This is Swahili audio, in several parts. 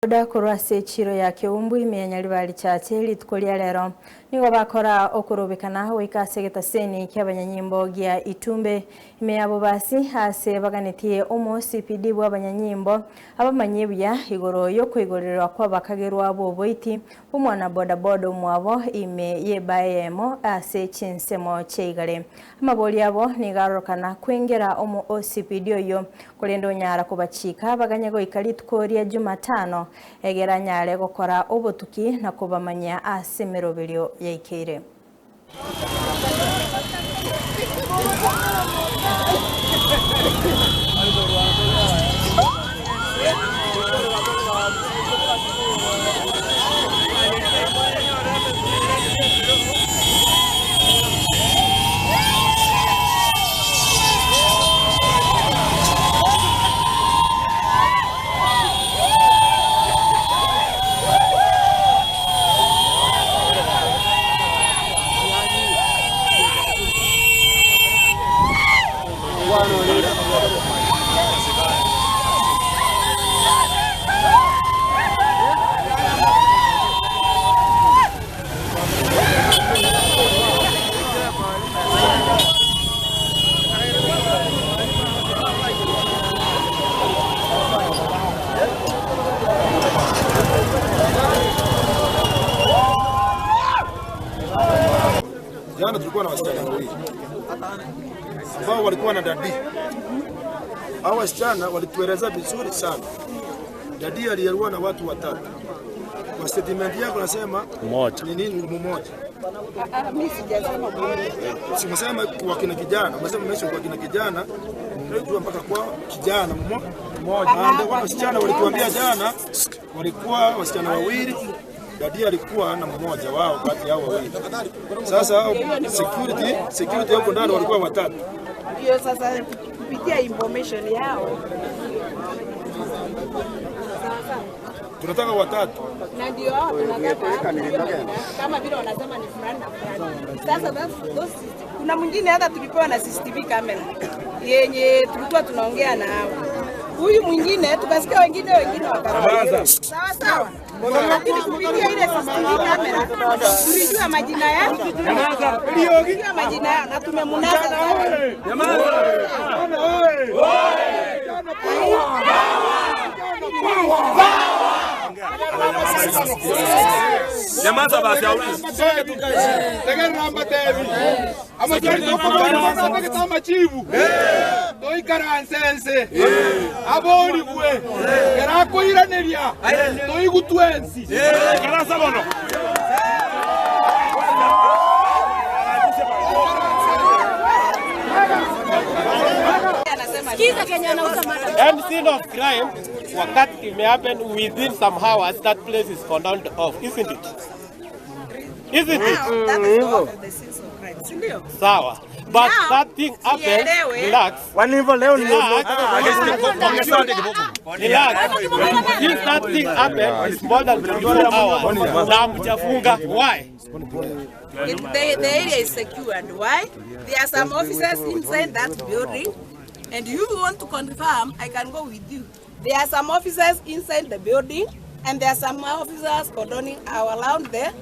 Boda korwa ase echiro ya Keumbu ime ya Nyaribari Chache rituko ria rero nigo bakora okorobekana goika ase egetaseni kia abanyanyimbo gia Itumbe ime yabo basi ase baganetie omo CPD bwa abanyanyimbo abamanye buya igoro yokoigorerwa kwa bakagerwa boboiti omwana boda boda omwabo ime yebayemo ase chinsemo chiaigare amabori abo nigarorokana kwengera omo OCPD oyo korenda onyara kobachika baganye goika rituko ria Jumatano egera nyare gokora obotuki na kobamanya ase emeroberio yaikeire. Jana tulikuwa na wasichana wawili ambao walikuwa na dadi. Hao wasichana walitueleza vizuri sana. Dadi aliyeua na watu watatu. Kwa statement yako nasema mmoja. Ni nini mmoja? Mimi sijasema mmoja. Simesema kwa kina kijana, umesema mmesha kwa kina kijana, unajua mpaka kwa kijana mmoja. Ndio wasichana walituambia jana walikuwa wasichana wawili. Dadi alikuwa na mmoja wao kati yao wawili. Sasa security huko ndani walikuwa watatu. Ndio sasa kupitia information yao. Tunataka watatu. Na ndio hao tunataka kama vile wanasema ni fulani na fulani. Sasa those kuna mwingine hata tulipewa na CCTV camera yenye tulikuwa tunaongea na hao. Huyu mwingine tukasikia wengine wakaanza. Sawa sawa. Lakini kupitia ile CCTV camera tulijua majina yao. Tulijua majina yao na tumemunasa. Nyamaza basi aulize. Tegeramba tevi. Amajari tokobona kama chivu. Toikaransense. Abori bwe. Kerakoiraneria. Toigutwensi. Karasa bono. End scene of crime, wakati it may happen within some hours, that place is cordoned off, isn't it? Isn't it? That is all of the scenes of crime. Sindio? Sawa. But now, that thing happened, relax. Relax. If that thing happened, it's more than 24 hours. Na mjafunga. Why? The area is secured. Why? There are some officers inside that building. And you want to confirm, I can go with you. There are some officers inside the building, and there are some officers cordoning around the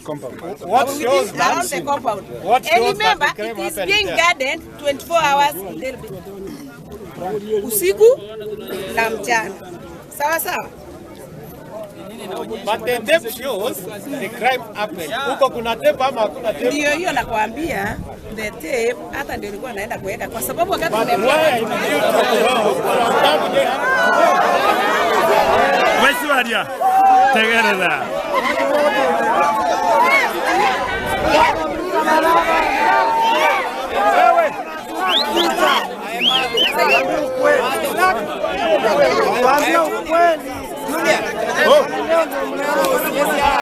compound. What shows around the compound. What and shows remember, that the crime it is happened being there? guarded 24 hours a day. Usiku na mchana. Sawa sawa. But the tape shows the crime happened. Huko kuna tape ama hakuna tape? Ndio hiyo nakwambia, the tape hata ndio nilikuwa naenda kuweka kwa sababu wakati Wesiwaria. Tegereza. Wewe.